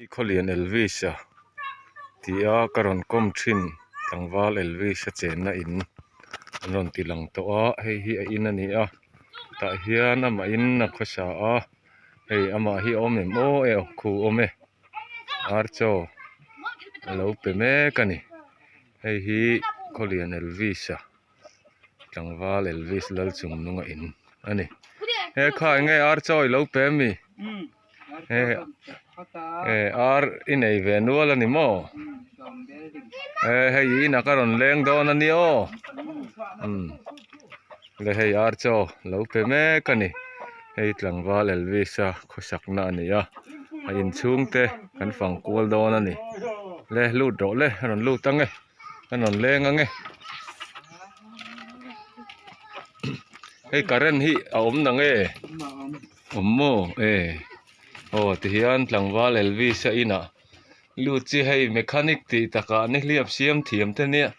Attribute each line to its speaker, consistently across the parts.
Speaker 1: I khawlian Elvis-a tih a ka rawn kawm thin tlangval Elvis-a chenna in an rawn ti lang tawh a hei hi a in a ni a tah hian amah in a khawsa a hei amah hi a awm em aw e aw khu awm e ar chaw a lo pe mek a ni hei hi khawlian Elvis-a. Tlangval Elvis Lalchungnunga in a ni. He kha eng nge ar chaw i lo pe ami? He he ar i nei ve nual a ni maw? He hei i inah ka rawn leng dawn a ni aw. Umm le hei ar chaw lo pe mek a ni. Hei tlangval Elvis-a khawsakna a ni a, a inchhungte kan fang kual dawn a ni. Le lut rawh le a rawn lut ang e. Ka rawn leng ange hei current hi a awm na nge awm maw e aw tihian tlangval Elvis a inah lut chi hei mechanic tih takah nihliap siam thiam te nia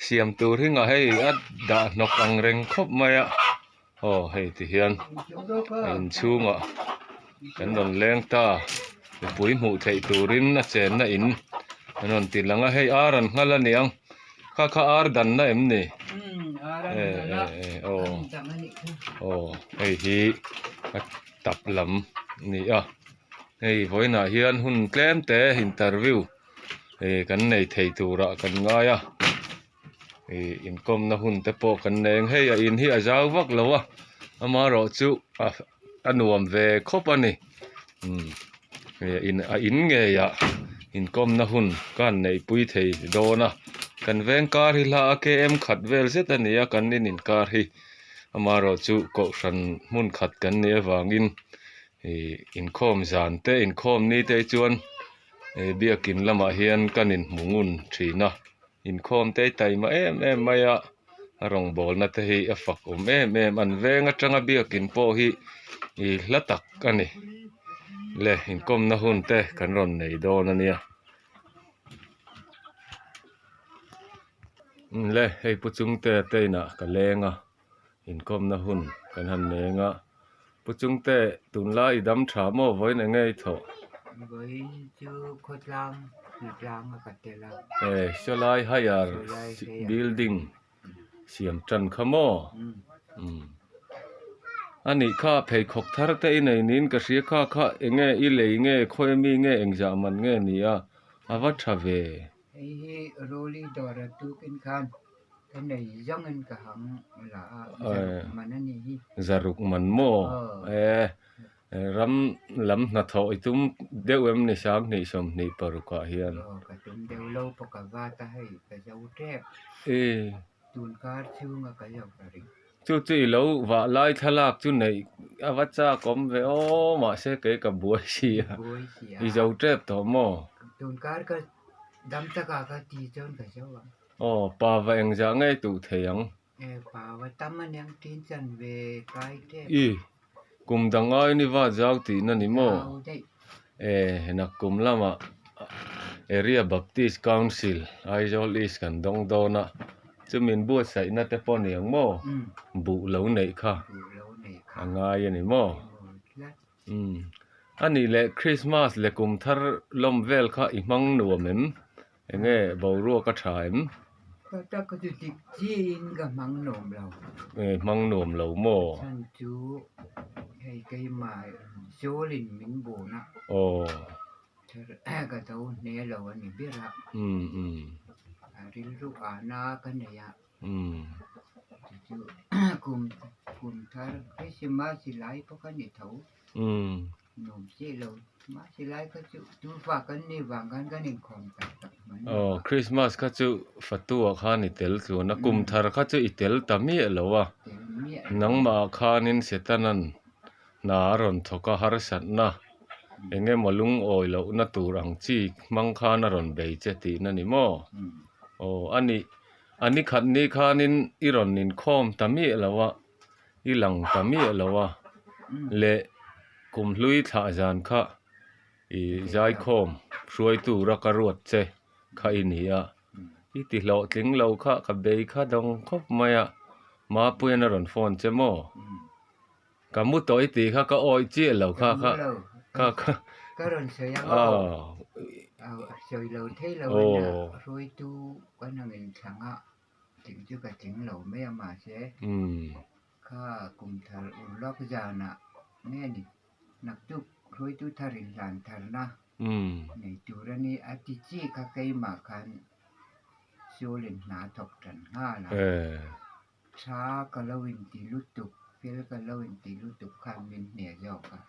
Speaker 1: siam tur hi ngah hei a dah hnawk ang reng khawp mai a. Aw hei ti hian a inchhungah kan rawn leng ta mipui hmuh theih turin a chenna in an rawn ti lang a hei ar an nghal a niang kha kha ar danna em ni e e e aw aw hei hi a tap lam a ni a hei vawiinah hian hun tlem te interview ih kan nei thei turah kan ngai a. Ih inkawmna hun te pawh kan nei ang hei a in hi a zau vak lo a amaherawh chu a a nuam ve khawp a ni umm ih in a in ngei ah inkawmna hun ka han neih pui thei dawn a kan veng kar hi hla a km khat vel zet a ni a kan in inkar hi amaherawh chu kohhran hmun khat kan nih avangin ih inkhawm zan te inkhawm ni te hi chuan ih biakin lamah hian kan inhmu ngun thin a. Inkhawm te taima em em mai a, a rawngbawlna te hi a fak awm em em an veng atanga biakin pawh hi ih hla tak a ni le inkawmna hun te kan rawn nei dawn a nia le hei pu chungte te inah ka leng a inkawmna hun kan han nei ang a pu chungte tunlai i dam tha maw vawiin eng nge i thawh?
Speaker 2: Vawiin chu khawtlang tlang a ka tel a.
Speaker 1: E sawlai higher building siam tan kha maw? Umm anih kha pheikhawk thar te i nei niin ka hria kha kha eng nge i lei nge khawi ami nge engzah man nge ni a a va tha ve.
Speaker 2: Hei hi Roli dawr a tukin khan. Ka nei zawngin ka hang la a, zaruk man a ni hi.
Speaker 1: Zaruk man maw? E, ram lam hnathawh i tum deuh em ni 20 26 ah hian?
Speaker 2: Aw, ka tum deuh lo pawh ka vat a hei, ka zo tep.
Speaker 1: E.
Speaker 2: Tunkar chhunga ka zo ta rih.
Speaker 1: Chu chu i lo vah lai thlalak chu neih a va chak awm ve aw, mahse kei ka buai si a.
Speaker 2: Buai si a.
Speaker 1: I zo tep tawh maw?
Speaker 2: Tunkar ka dam takah ka ti chuan ka zo ang.
Speaker 1: Aw, pa va engzah ngei tuh thei ang.
Speaker 2: E, pa va tam a niang tin chan ve kai tep.
Speaker 1: I, kum dang aiin i vat zau tihna ni maw?
Speaker 2: Zau daih.
Speaker 1: E, nak kum lamah Area Baptist Council, Aizawl East kan dawng dawn a, chu min buatsaihna te pawh ni ang maw? Buh lo neih kha.
Speaker 2: Buh lo neih kha.
Speaker 1: A ngai a ni maw?
Speaker 2: Aw, tlat.
Speaker 1: Umm, a nih leh Christmas leh kum thar lawm vel kha i hmang nuam em? Enge boruak a tha em?
Speaker 2: Ka tak ka chu dik chiin ka hmang nuam lo.
Speaker 1: E hmang nuam lo maw?
Speaker 2: Chhan chu hei keimah zawlin min bun a.
Speaker 1: Aw.
Speaker 2: Ka zo hne lo a ni ber a.
Speaker 1: Umm umm.
Speaker 2: A rilru ahna ka nei a.
Speaker 1: Umm.
Speaker 2: Chu chu kum kum thar Christmas lai pawh ka ni tho.
Speaker 1: Umm.
Speaker 2: Nuam chiah lo. Mahse lai kha chu tu fa kan nih vang khan kan inkhawm tak tak mai lo.
Speaker 1: Aw, Christmas kha chu Fatua khan i tel tluan a, kum thar kha chu i tel ta miah lo a.
Speaker 2: Tel miah lo.
Speaker 1: Nangmah khanin Setanan hna a rawn thawk a, harsatna eng emaw lungawi lohna tur ang chi hmang khan a rawn bei che tihna ni maw? Aw, a nih, a ni khat ni khanin i rawn inkhawm ta miah lo a. I lang ta miah lo a, leh kum hlui thlah zan kha i zaikhawm hruai tura ka ruat che kha i ni a, i ti hlawhtling lo kha ka bei kha dawng khawp mai a, Mapuian a rawn phone che maw? Ka mu tawh i tih kha ka awih chiah lo kha kha kha kha.
Speaker 2: Ka rawn sawi ang aw. Sawi lo thei lo a nia. Hruaitu kan ang inthlang a, tling chu ka tling lo mai a mahse kha kum thar ur lawk zanah nge ni naktuk hruaitu thar inhlan tharna nei tur a ni a ti chi kha keimah khan Sualin hna thawk tan nghal a. Tha ka lo inti lutuk, fel ka lo inti lutuk khan min hne zawk a.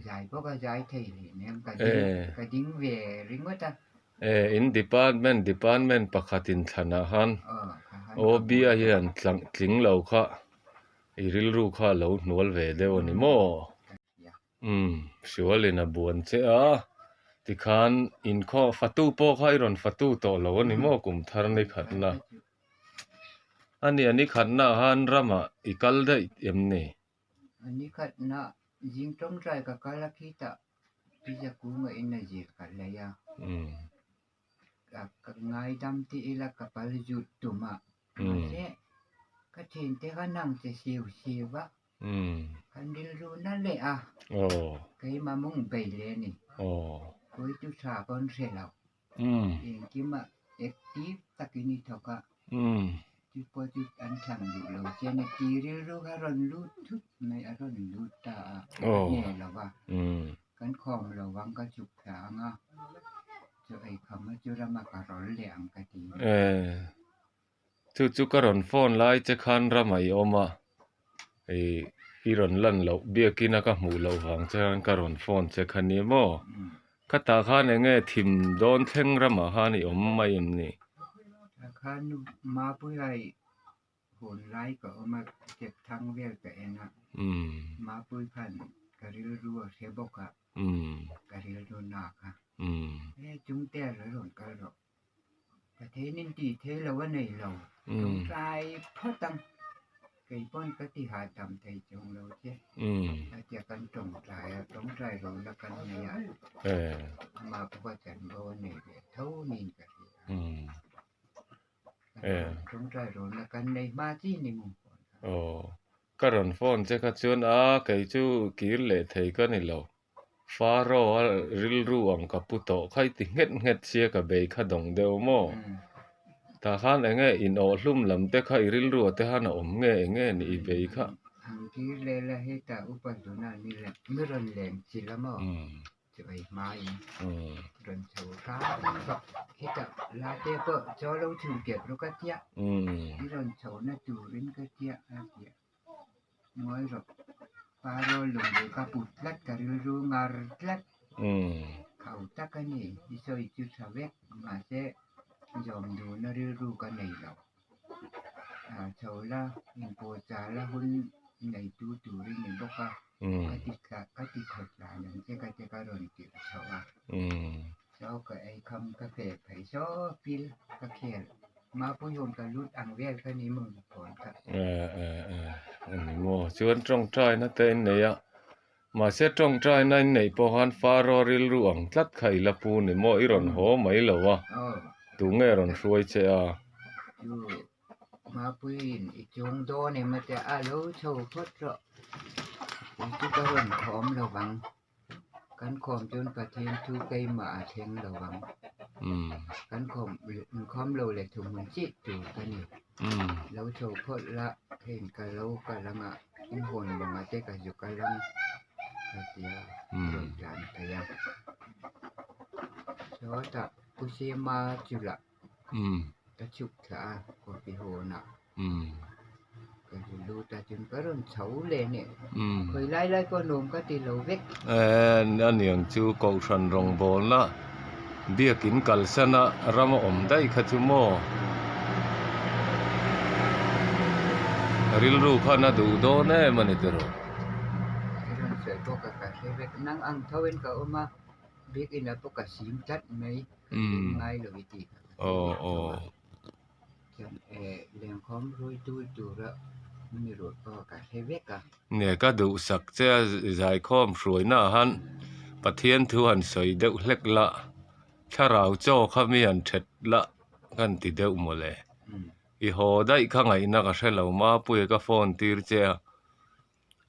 Speaker 2: Zai pawh ka zai thei hle nem, ka ding ka ding ve ringawt a.
Speaker 1: In department department pakhat in thlanah khan OB a hian tling lo kha i rilru kha a lo hnual ve deuh a ni maw? Umm, Sualin a buan che a, tikhan inkhaw fatu pawh kha i rawn fatu tawh lo a ni maw kum thar ni khatna? A nia ni khatna khan ramah i kal daih em ni?
Speaker 2: Ni khatna zing tawngtai ka kal a khitah pizza kunga in a zir ka hlei a. Ka ngaidam ti ila ka pal zut tum a, mahse ka thiante kha nang che siu siu a. Kan rilru na leh a, keimah mawng bei leh a ni. Kawitu tha pawn hre lo. Engkimah active takin i thawk a, chu pawh chu an thlang duh lo che a ni. Ti rilru kha rawn lut thut mai, a rawn lut ta a, ka hne lo va. Kan khawm lo vang ka chuk thla ang a, chaw ei kham a chu rama ka rawl leh ang ka ti.
Speaker 1: Chu chu ka rawn phone lai che khan ramah i awm a, ih i rawn lan loh biakin a ka hmuh loh vang che khan ka rawn phone che kha ni maw? Khatah khan eng nge thim dawn thleng ramah khan i awm mai em ni?
Speaker 2: Tah khan Mapuiai hun lai ka awm a, step thang vel ka en a, Mapui khan ka rilru a hre bawk a, ka rilru nak a, he chungte a rawn kal rawh. Ka thein in tih thei lo a nei lo. Tawngtai phawt ang. Kei pawn ka ti hahdam thei chung lo che. A tia kan tawngtai a, tawngtai lohna kan nei a. Amah pawh ka chanvo a nei ve tho niin ka hria. Tawngtai lohna kan nei hma chi ni mung pawn kha.
Speaker 1: Aw, ka rawn phone che kha chuan a kei chu kir leh thei ka ni lo. Faro a rilru ang ka pu tawh kha i ti nghet nghet sia ka bei kha dawng deuh maw? Tah khan eng nge inawh hlum lam te kha i rilru ah te khan a awm nge eng nge ni i bei kha?
Speaker 2: Ang tir leh la hetah upa zuna ni leh mi rawn leng chi la maw? Chu ei hma in rawn chho hrang bawk hetah la te pawh chaw lo chhun kep rawk a tia i rawn chho na turin ka tia a tia. Ngawi rawh. Paro lungbuh ka put tlat ka rilru ngar tlat. Khau tak a ni. I sawi chu tha vek. Mahse zawm duhna rilru ka nei lo. Chho la inpawh chal a hun neitu tur i ni bawk a. Ka ti tla ka ti thaw tlan ang che ka che ka rawn tirh chho a. Chaw ka ei kham ka fe phei saw pil ka khel Mapui hun ka lut ang vel kha ni maw pawn kha.
Speaker 1: Eh eh eh ani maw chuan tawngtaina te in nei a mahse tawngtaina in neih pawh khan Faro rilru ang tlat kha i la pu ni maw i rawn haw mai lo a tunge rawn hruai che a.
Speaker 2: Chu Mapuiin i chung dawn em atia a lo chho phawt rawh kei chu ka rawn khawm lo vang. Kan khawm chuan Pathian chu keimah a thleng lo ang. Kan khawm inkhawm lo leh thuhmun chiah tur ka ni. Lo chho phawt la heng ka lo kal anga in hawn bawng ah te ka zu kal ang ka ti a, a rawn tlan phei a. Sawtah Pu Siama chu lah ka chhuk thla a coffee hawnah ka zu lut a chuan ka rawn chho leh nih khawi lai lai pawh nuam ka ti lo vek.
Speaker 1: A niang chu Kohhran rawngbawlna biakin kalsana ram a awm daih kha chu maw rilru khan a duh dawn em a ni tiraw.
Speaker 2: Ka rawn sawi pawh ka ka hre vek nang ang tho in ka awm a biakin ah pawh ka sim tlat mai ka sim ngai lo i tih kha ka hre vek tho a.
Speaker 1: Nge ka duhsak che a zaikhawm hruaina ah han Pathian thu han sawi deuh hlek la thlarau chaw kha mi han that la ka han ti deuh mawle i haw daih kha ngaihna ka hre lo Mapuia ka phone tir che a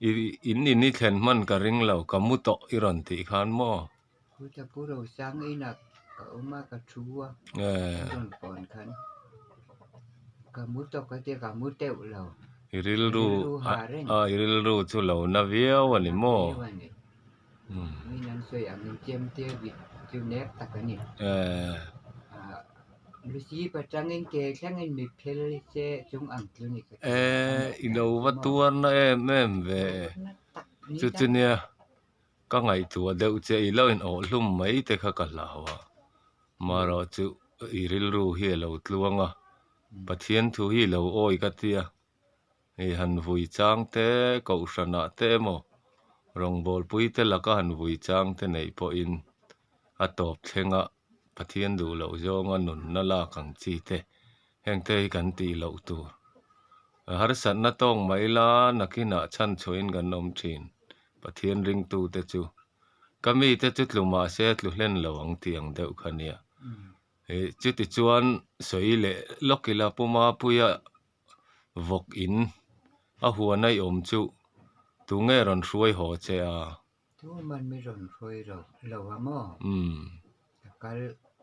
Speaker 1: i in in i thlen hman ka ring lo ka mu tawh i rawn tih khan maw.
Speaker 2: Khuta Pu Rosang inah ka awm a, ka thu a, rawn pawn khan ka mu tawk a tia ka mu teuh lo.
Speaker 1: I rilru a i rilru chu lo na viau a ni maw?
Speaker 2: Viau a ni. Min an sawi angin chem te vit chu nek tak a ni. Lucy patangin ke thlengin mi phel se chung ang tlu ni ka ti.
Speaker 1: E, i lo va tuar na em em ve. Chu chu nia. Ka ngaihtuah deuh che i lo in awh hlum mai te kha ka hlau a, marawh chu i rilru hi a lo tluang a, Pathian thu hi lo awi ka tia, hei han vui chang te, kohhranah te emaw rawngbawlpui te laka han vui chang te neih pawhin a tawp thlenga Pathian duh loh zawnga nunna lak ang chi te heng te hi kan tih loh tur. Harsatna tawng mai la nakinah chhanchhuahin kan awm thin. Pathian ringtu te chu ka mi te chu tlu mah se tlu hlen lo ang tih ang deuh kha nia. Ih chuti chuan sawi leh lawk ila Pu Mapuia vawk in a huan a i awm chu tunge rawn hruai haw che a?
Speaker 2: Tuman mi rawn hruai lo lo a maw? Ka kal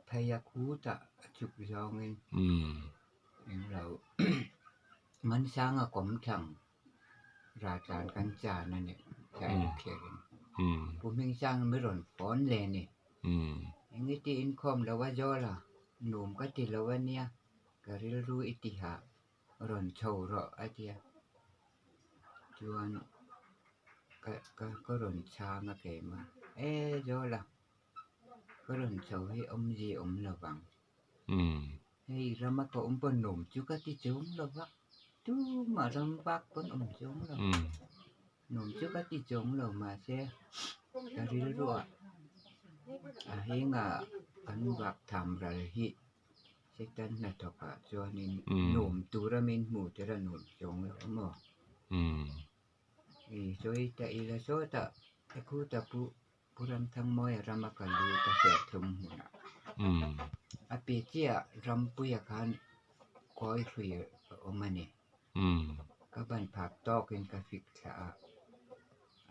Speaker 2: phei a khutah a chuk zawngin englo Mansanga kawmthlang Raltlan kan chan a ni tlai lu khiarin Pu Hmingsang mi rawn phone le ni. Eng i ti inkhawm lo a zawl a, nuam ka ti lo a nia, ka rilru i ti hah rawn chho rawh a tia. Chuan ka ka ka rawn chhang a keimah e zawl a, ka rawn chho hi awmzia awm lo vang. Hei rama ka awm pawn nuam chu ka ti chung lo va, tumah ram vak pawn awm chung lo. Nuam chu ka ti chung lo mahse ka rilruah a henga kan vak tham ral hi Satan hnathawkah chuanin nuam tura min hmuh tir a nuam chung lo a maw? I sawi ta ila sawtah ka khuta pu Pu Ramthangmawia rama ka lut a serthlum hmunah. A pi chiah Rampuia khan kawi hrui a awm a ni. Ka ban phak tawkin ka fik thla a,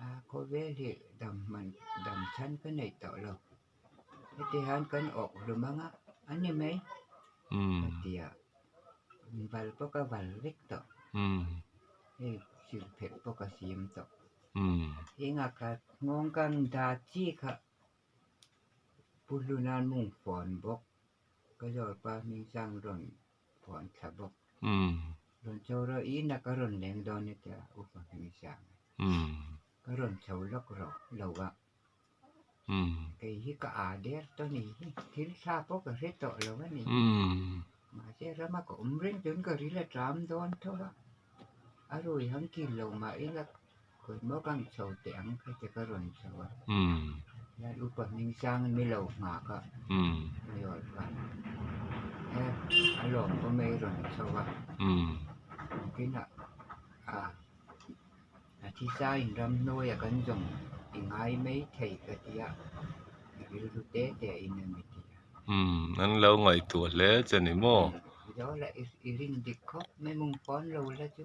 Speaker 2: a khawvel hi dam hman dam chhan ka neih tawh lo. Heti hian kan awk hlum ang a, a ni mai ka ti a, val pawh ka val vek tawh. Hei silphet pawh ka siam tawh. Engah kha nghawng kan dah chi kha Pu Hluna'n mung fawn bawk, ka zawlpa Hmingsang rawn fawn thla bawk. Rawn chho rawh i na ka rawn leng dawn e tia Upa Hmingsang ka rawn chho lawk rawh lo a. Kei hi ka aa der tawh ni hi, thil thla pawh ka hre tawh lo a ni. Mahse rama ka awm reng chuan ka ril a ṭam dawn tho a, a rui han kil lo mah ila khawimaw ka ang chho teh ang kha ti ka rawn chho a. Hian upa hming sang in mi lo nghak a, mi rawn kal e a lawm pawh mai rawn chho a. Kinah a. A thisa in ramhnuaia kan zawng i ngai mai thei ka ti a, i rilru te te in a ni ti a.
Speaker 1: Umm, an lo ngaihtuah hle che ni maw?
Speaker 2: Zola i rin dik khawp mai mung pawn lo la chu.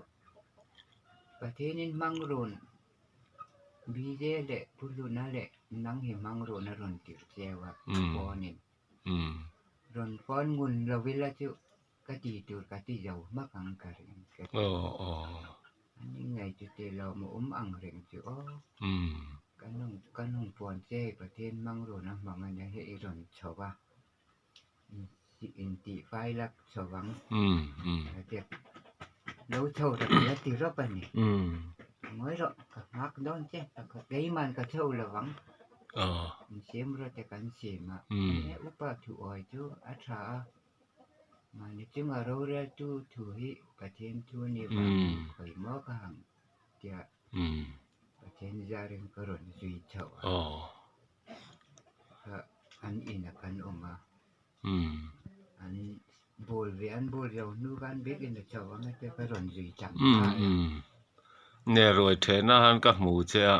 Speaker 2: Pathianin hmang run BJ leh Pu Hluna leh nang hi hmang run a rawn tirh cheu a, phone in. Rawn phone ngun lo ila chu Ka ti tur ka ti zo hmak ang ka ring ka ti. Ani ngei chu ti lo maw awm ang reng chu aw. Ka nung ka nung puan che Pathian hmang rawn a hmang ania hei i rawn chho a. In tih fai lak chho ang. Ka ti a. Lo chho ta ka la ti rawp a ni. Ngawi rawh ka nghak dawn che keiman ka chho lo ang. In siam rawh te kan siam a. Upa thu awi chu a tha a. Mahni chunga roreltu thu hi Pathian thu a nih vangin khawi maw ka hang tia Pathian zarin ka rawn zui chhoh a. Kha an inah kan awm a, an bul ve an bul zo hnu khan biakinn a chho ang a tia ka rawn zui chang nghal a.
Speaker 1: Nge ruai thehna han ka hmu che a,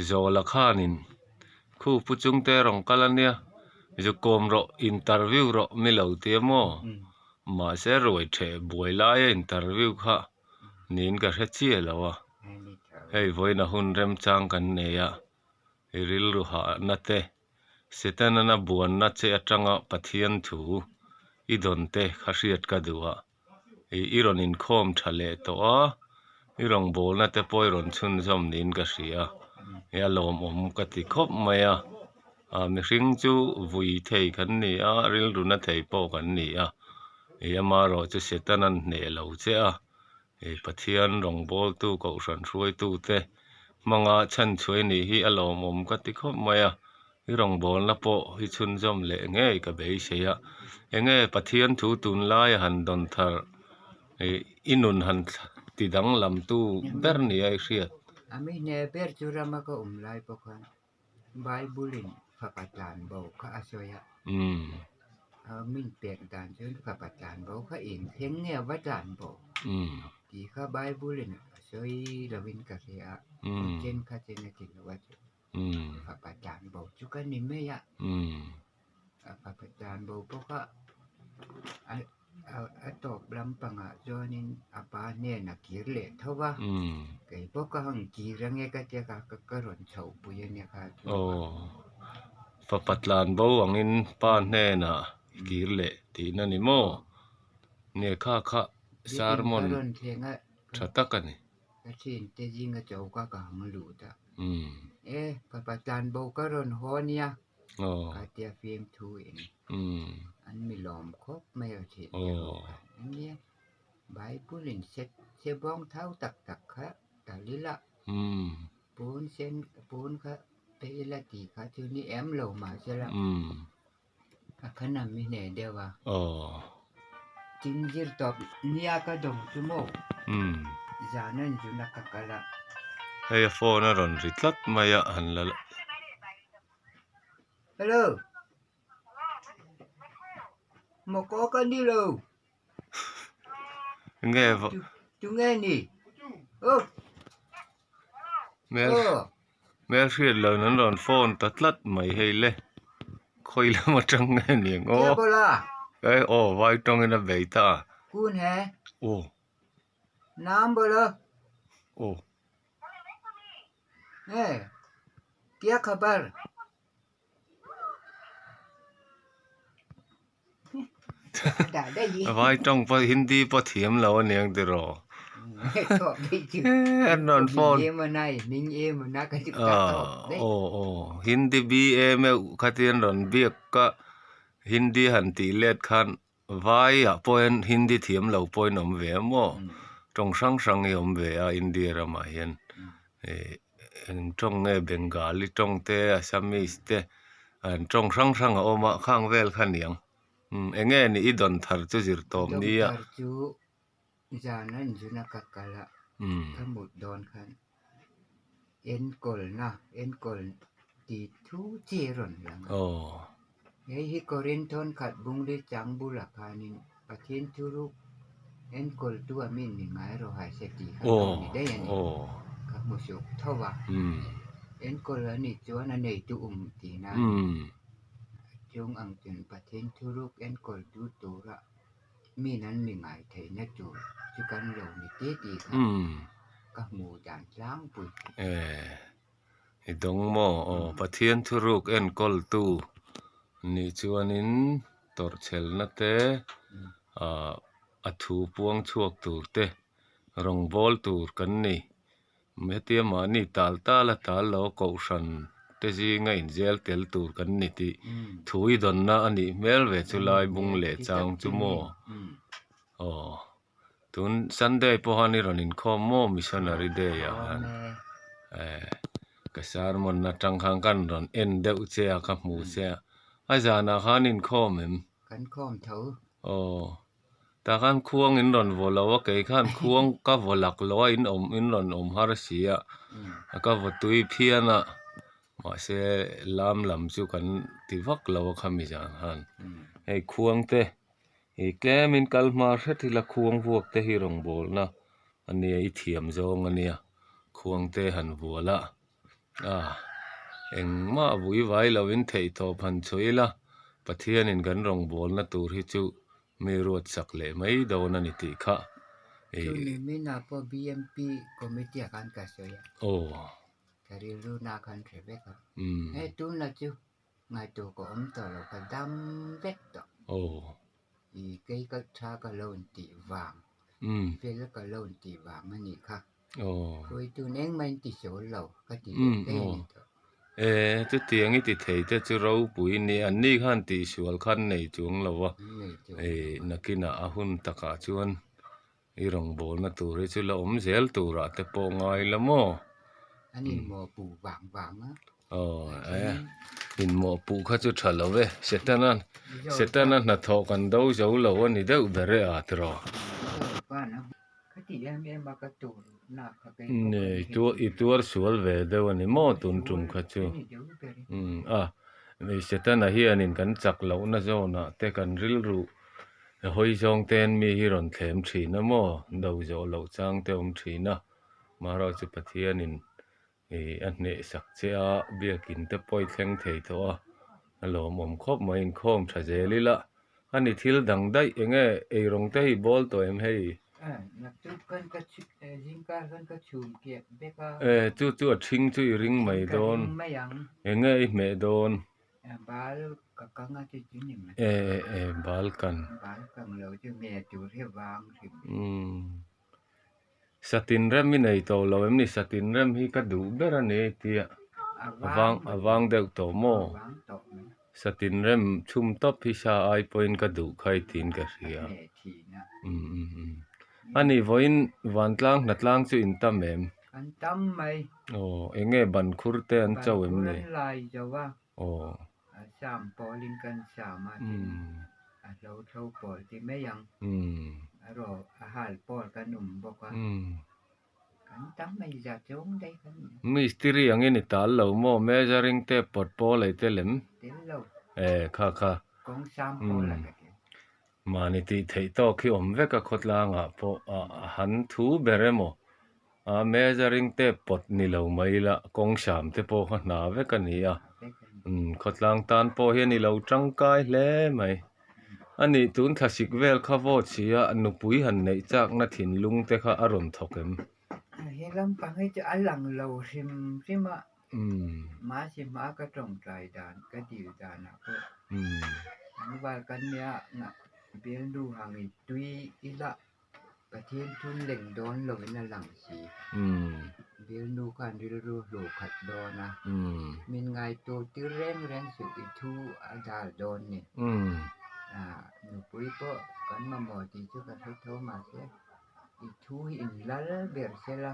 Speaker 1: Zawla khanin khu pu chungte rawn kal a nia, zu kawm rawh interview rawh mi lo ti a maw? Mahse ruai theh buai laia interview kha niin ka hre chiah lo a, hei vawiin a hun remchang kan nei a, i rilru hahna te. Setanan a buanna che atanga Pathian thu i dawn te kha hriat ka duh a, ih i rawn inkhawm tha leh tawh a, i rawngbawlna te pawh i rawn chhunzawm niin ka hria, he a lawmawm ka ti khawp mai a, ah mihring chu vui thei kan ni a, rilru na thei pawh kan ni a, ih amaherawh chu Setanan hneh lo che a. Hei Pathian rawngbawltu kohhran hruaitute hmanga chhanchhuai nih hi a lawmawm ka ti khawp mai a, i rawngbawlna pawh hi chhunzawm leh ngei ka beisei a, enge Pathian thu tunlaia han dawn thar ih i nun han ti danglamtu ber nia i hriat.
Speaker 2: A mi hne ber chu rama ka awm lai pawh khan Bible in fapa tlan bo kha a sawi a, min pek dan chuan fapa tlan bo kha eng thleng nge a va tlan bo tih kha Bible in a sawi lovin ka hria a, chen kha chen a ti lo a chu fapa tlan bo chu ka ni mai a, a fapa tlan bo pawh kha a A tawp lampangah chuanin a pa hnenah kir leh tho va, kei pawh ka han kir ange ka tia ka ka rawn chhoh pui a nia kha chu.
Speaker 1: Aw, fapa tlan bo angin pa hnenah kir leh tihna ni maw? Nge kha kha sermon tha tak a ni.
Speaker 2: Ka thiante zinga choka ka hang lut a, e fapa tlan bo ka rawn haw nia. Ka tia fimthu in an mi lawm khawp mai a thin te ho khan ania Bible in se se bawng thau tak tak kha tal ila pawn sen pawn kha pe ila tih kha chu ni em lo mahsela a khan a mi hneh deuh a tin zir tawp nia ka dawng chu maw zan an zun a ka kal a.
Speaker 1: Hei a phone a rawn ri tlat mai a han la.
Speaker 2: Hello. Mawkaw ka ni lo.
Speaker 1: Nge va.
Speaker 2: Tu nge ni? Oh.
Speaker 1: Mel. Mel hriat lo nan rawn phone ta tlat mai hei le. Khawi lam atang nge ni ang aw.
Speaker 2: Kia bola.
Speaker 1: Eh aw vai tawngin a bei ta.
Speaker 2: Kun he.
Speaker 1: Aw.
Speaker 2: Nam bola.
Speaker 1: Aw.
Speaker 2: He, kya khabar?
Speaker 1: Vai tawng pawh Hindi pawh thiam lo aniang tiraw. An rawn phone aw aw Hindi BA meuh khatin rawn biak ka Hindi han tih let khan Vaiah pawhin Hindi thiam lo pawhin awm ve a maw? Tawng hrang hrang hi awm ve a India ramah hian ih eng tawng nge Bengali tawng te Assamese te an tawng hrang hrang a awm a khang vel kha niang umm eng nge nih i dawn thar chu zir tawp nia.
Speaker 2: Dawn thar chu zan an zun a ka kal a ka mut dawn khan enkawlna enkawl tih thu chi a rawn lang a. Hei hi Korinthon khat bungli chang bulah khanin Pathian thuruk enkawltu a min mi ngai rawh hai se tih kha lo ni daih a ni. Ka hmu suk tho a. Enkawl a nih chuan a neitu um tihna a ni. Chung ang chuan Pathian thuruk enkawltu tura min an mi ngai theihna tur chu kan lo ni ti tih kha ka hmu dan tlangpui.
Speaker 1: I dawng maw? Aw, Pathian thuruk enkawltu nih chuanin tawrhchhelna te, ah a thu puang chhuak tur te, rawngbâwl tur kan ni. Hetia mahni tal tal a tal lo kohhran te zinga inzel tel tur kan ni tih thu i dawnna a nih hmel ve chu lai bung leh chang chu maw? Aw. Tun Sunday pawh khan i rawn inkhawm maw Missionary Day ah khan eh ka sermon atang khan kan rawn en deuh che a ka hmu che a a zanah khan inkhawm em?
Speaker 2: Kan khawm tho.
Speaker 1: Aw tah khan khuang in rawn vaw lo a kei khan khuang ka vaw lak lo a in awm in rawn awm har si a ka vaw tui phian a mahse lam lam chu kan ti vak lo a khami zan khan hei khuang te Ih tlemin kal hma hret ila khuang vuak te hi rawngbawlna a nia i thiam zawng a nia khuang te han vual a a engmah vui vai lovin theihtawp han chhuah ila Pathianin kan rawngbawlna tur hi chu mi ruat sak leh mai dawn a ni tih kha
Speaker 2: ih. Chumi minah pawh BMP committee ah khan ka sawi a.
Speaker 1: Aw.
Speaker 2: Ka rilru na khan hre vek a. Hei tunah chu. Ngaihtuah ka awm tawh lo, ka dam vek tawh. I kei ka tha ka lo intih vang, fel ka lo intih vang a nih kha. Hruaitun engmah in ti sawl lo ka ti leh daih a ni tawh.
Speaker 1: E, chutiang i ti thei te chu ropui ni, an ni khan tihsual khan nei chuang lo a, e nakinah a hun takah chuan i rawngbawlna tur hi chu la awm zel turah te pawh ngai la maw?
Speaker 2: An inmawhpuh vang vang a.
Speaker 1: Aw e, inmawhpuh kha chu tha lo e, Setana Setana hnathawh kan do zo lo a ni deuh ber e a tiraw? I tuar sual ve deuh a ni maw tun tum kha chu? A, Setana hianin kan chak lohna zawnah te kan rilru hawi zawng ten mi hi rawn thlem thin a maw? Do zawh loh chang te awm thin a, Marawh chu Pathianin a hneh sak che a, biakin te pawh i thleng thei tawh a, a lawmawm khawp mai inkhawm tha zel ila a ni thil dang daih eng nge eirawng te hi bawl tawh em hei? E chu chu a ṭhing chu i ring mai dawn eng nge i hmeh dawn? E e e bal kan. Satin rem i nei tawh lo em ni? Satin rem hi ka duh ber a ni tia a vang a vang deuh tawh maw? Satin rem chhum tawp hi sa ai pawhin ka duh kha i tiin ka hria. Umm umm umm. A nih vawiin vantlang hnatlang chu in tam em?
Speaker 2: An tam mai.
Speaker 1: Aw eng nge ban khur te an cho em ni?
Speaker 2: Ban khur an lai zo a.
Speaker 1: Aw.
Speaker 2: A sam pawlin kan sam a tin a hlo thlo pawl ti mai ang. A rawh a hal pawl kan awm bawk a. Kan tam mai za chawng daih kan ni.
Speaker 1: Mistiri angin i tal lo maw? Measuring tape pawt pawl ei tel em?
Speaker 2: Tel lo.
Speaker 1: E kha kha.
Speaker 2: Kawng sam pawl a ka tel.
Speaker 1: Mahni tih theih tawk hi awm vek a khawtlangah pawh a han thu ber emaw a measuring tape pawt ni lo mai ila kawng hram te pawh kha hna vek a ni a umm khawtlang tan pawh hian i lo tangkai hle mai a nih tun thlasik vel kha vote si a nupui han neih chakna thinlung te kha a rawn thawk em?
Speaker 2: He lampang hi chu a lang lo hrim hrim a Mahse hma ka tawngtai dan ka dil danah pawh tlangval kan nia bialnu hangin tui ila Pathian thun leng dawn lovin a lang si. Bialnu khan rilru hluh khat dawn a, min ngaihtuah tir reng reng suh i thu a dal dawn ni. Nupui pawh kan mamawh tih chu ka hre tho mahse. I thu hi in lal ber se la,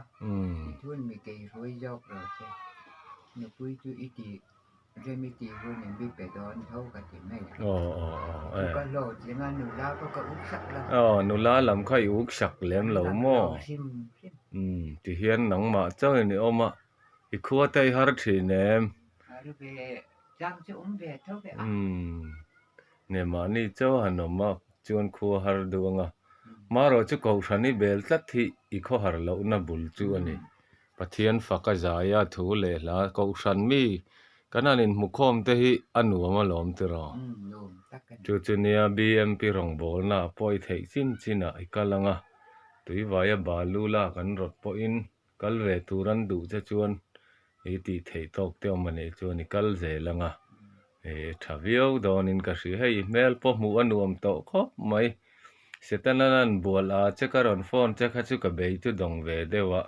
Speaker 2: i thun mi kei hruai zawk lo che. Nupui chu i ti rem i tih hun in mi pe dawn tho ka ti mai a. Chu ka hlawh tling a, nula pawh ka uk sak lo.
Speaker 1: Aw, nula lam kha i uk sak lem lo maw?
Speaker 2: Hrim hrim.
Speaker 1: Umm, tihian nangmah chauhin i awm a, i khua te i har thin em?
Speaker 2: Har ve, chang chu awm ve tho ve a.
Speaker 1: Umm, Ne mahni chauh a han awm a chuan khua har duh ang a, marawh chu kohhran i bel tlat hi i khawhar lohna bul chu a ni. Pathian fak a zai a thu leh hla kohhran mi kan han inhmukhawm te hi a nuam alawm tiraw? Chu chu nia BMP rawngbawlna ah pawh i theih chin chin ah i kal ang a, tuivaia balu lak an rawt pawhin kal ve tur an duh che chuan i tih theih tawk te awm a nih chuan i kal zel ang a, eh tha viau dawnin ka hria hei i hmel pawh hmuh a nuam tawh khawp mai Setana an bual a che ka rawn phone che kha chu ka bei chu dawng ve deuh a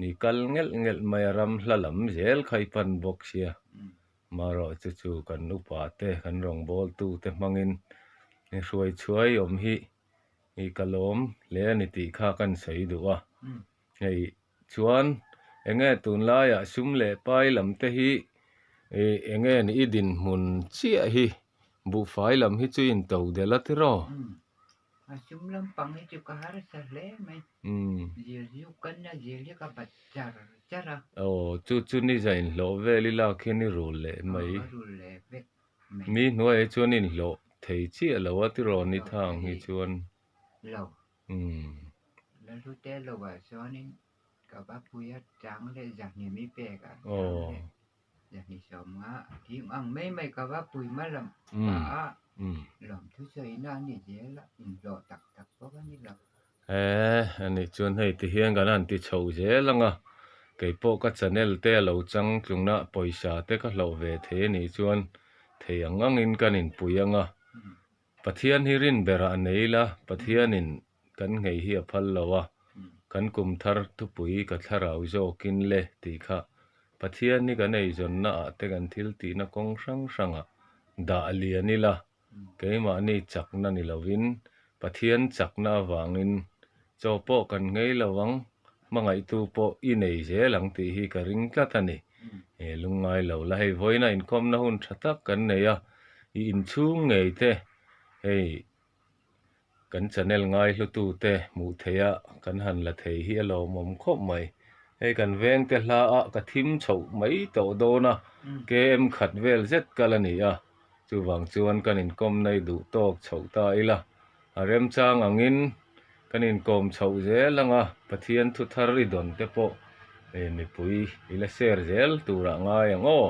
Speaker 1: ni kal ngelh ngelh mai a ram hla lam zel kha i pan bawk sia marawh chu chu kan upa te kan rawngbawltu te hmangin i hruai chhuai awm hi i ka lawm hle a ni tih kha kan sawi duh a hei Chuan enge tunlaiah sum leh pai lam te hi ih enge ni i dinhmun chiah hi buhfai lam hi chu in to delh a tiraw?
Speaker 2: Umm a sum lampang hi chu ka harsa hle mai.
Speaker 1: Umm.
Speaker 2: Zir zuk kan nia zir hi ka bat char char a.
Speaker 1: Aw chu chu ni za inhlawh vel i lak hian i rul leh mai.
Speaker 2: Aw ka rul leh vek mai.
Speaker 1: Mi hnuaiah hi chuan inhlawh thei chiah lo a tiraw ni thang hi chuan.
Speaker 2: Lo.
Speaker 1: Umm.
Speaker 2: Lalhlute lovah chuanin ka va pui a chang leh zahni mi pek a chang leh zahni sawmnga a thing ang mai mai ka va pui ma lam pa a lawmthu sawiina a ni zel a inhlawh tak tak bawk a ni lo.
Speaker 1: E ani chuan hei ti hian kan han ti chho zel ang a, keipawh ka channel te a lo chang tlungna pawisa te ka hlauh ve thei a nih chuan. Thei ang angin kan inpui ang a, Pathian hi rin berah nei ila, Pathianin kan nghei hi a phal lo a, kan kum thar thupui ka thlarau zawkin le tih kha Pathian hi kan eizawnna ah te kan thil tihna kawng hrang hrangah dah lian ila, keimahni chakna ni lovin Pathian chakna avangin chaw pawh kan nghei lo ang, hmangaihtu pawh i nei zel ang tih hi ka ring tlat a ni. He lungngai lo la hei vawiina inkhawmna hun tha tak kan nei a, i inchhung ngei te hei kan channel ngaihlutu te hmuh theih a kan han la thei hi a lawmawm khawp mai. Hei kan vengte hla ah ka thim chhoh mai tawh dawn a, KM khat vel zet kal a ni a, chuvang chuan kan inkawm nai duh tawk chhoh ta ila. A remchang angin kan inkawm chhoh zel ang a, Pathian thu thar i dawn te pawh mipui i la share zel turah ngai ang aw.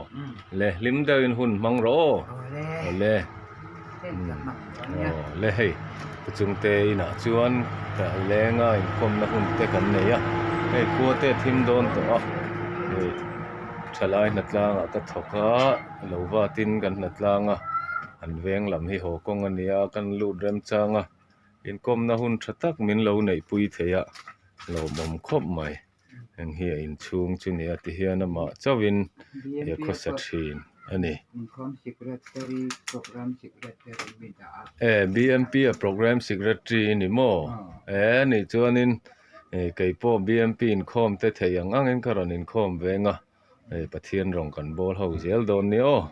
Speaker 1: Le hlim deuhin hun hmang rawh aw. Awle. Awle hei ka chungte inah chuan ka lenga inkawmna hun te kan nei a, hei khua te a thim dawn tawh a, hei thalai hnatlangah ka thawk a, lo vatin kan hnatlang a. An veng lam hi haw kawng a nia kan lut remchang a inkawmna hun tha tak min lo neihpui thei a lawmawm khawp mai heng hi a inchhung chu nia ti hian amah chauhin he khawsa thin a ni. E BMP a programme secretary i ni maw? E nih chuanin kei pawh BMP inkhawm te thei ang angin ka rawn inkhawm veng a. Hei Pathian rawng kan bawl ho zel dawn nia aw.